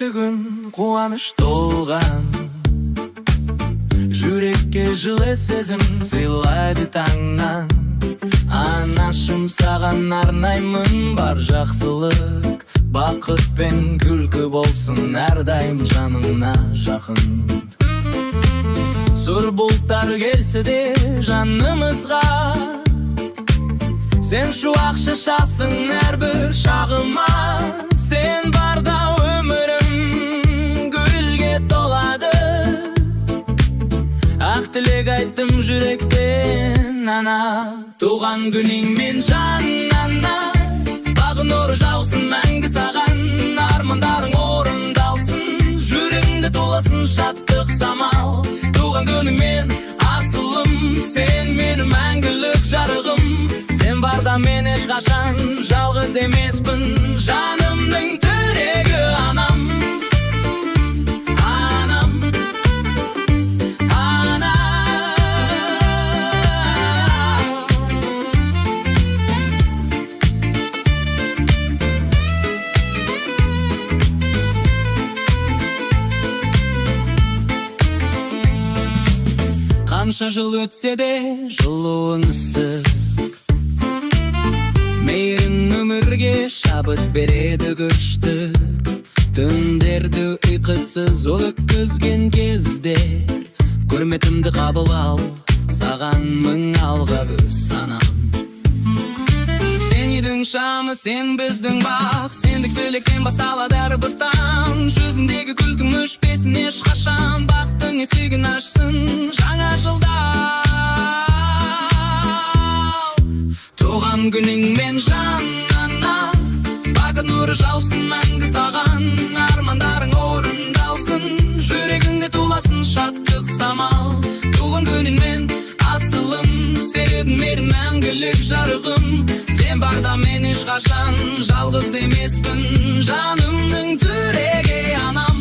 Ерекше күн, қуаныш толған. Жүрекке жылы сезім сыйлайды таңнан. Анашым, саған арнаймын бар жақсылық. Бақыт пен күлкі болсын әрдайым жаныңа жақын. Сұр бұлттар келсе де жанымызға, сен шуақ шашасың әрбір шағыма. Сен барда өмірім гүлге толады. Ақ тілек айттым жүректен, ана. Туған күніңмен, жан ана! Бақ нұры жаусын мәңгі саған. Армандарың орындалсын, жүрегіңде толасын шаттық самал. Туған күніңмен, асылым! Сен менің мәңгілік жарығым. Сен барда мен ешқашан жалғыз емеспін. Жанымның тірегі анам, анам, анам. Қанша жыл өтсе де, жылуың ыстық, мейірің өмірге шабыт береді күшті. Түндерді ұйқысыз өткізген кездер, құрметімді қабыл ал, саған мың алғыс, анам. Сен үйдің шамы, сен біздің бақ. Сендік тілектен басталады әрбір таң. Жүзіндегі күлкің өшпесін ешқашан. Бақыттың есігін ашсын жаңа жылда. Туған күніңмен, жан ана! Бақыт нұры жаусын мәңгі саған. Армандарың орындалсын, жүрегіңде туласын шаттық самал. Туған күніңмен, асылым! Сен менің мәңгілік жарығым. Сен барда мен ешқашан жалғыз емеспін. Жанымның тірегі анам.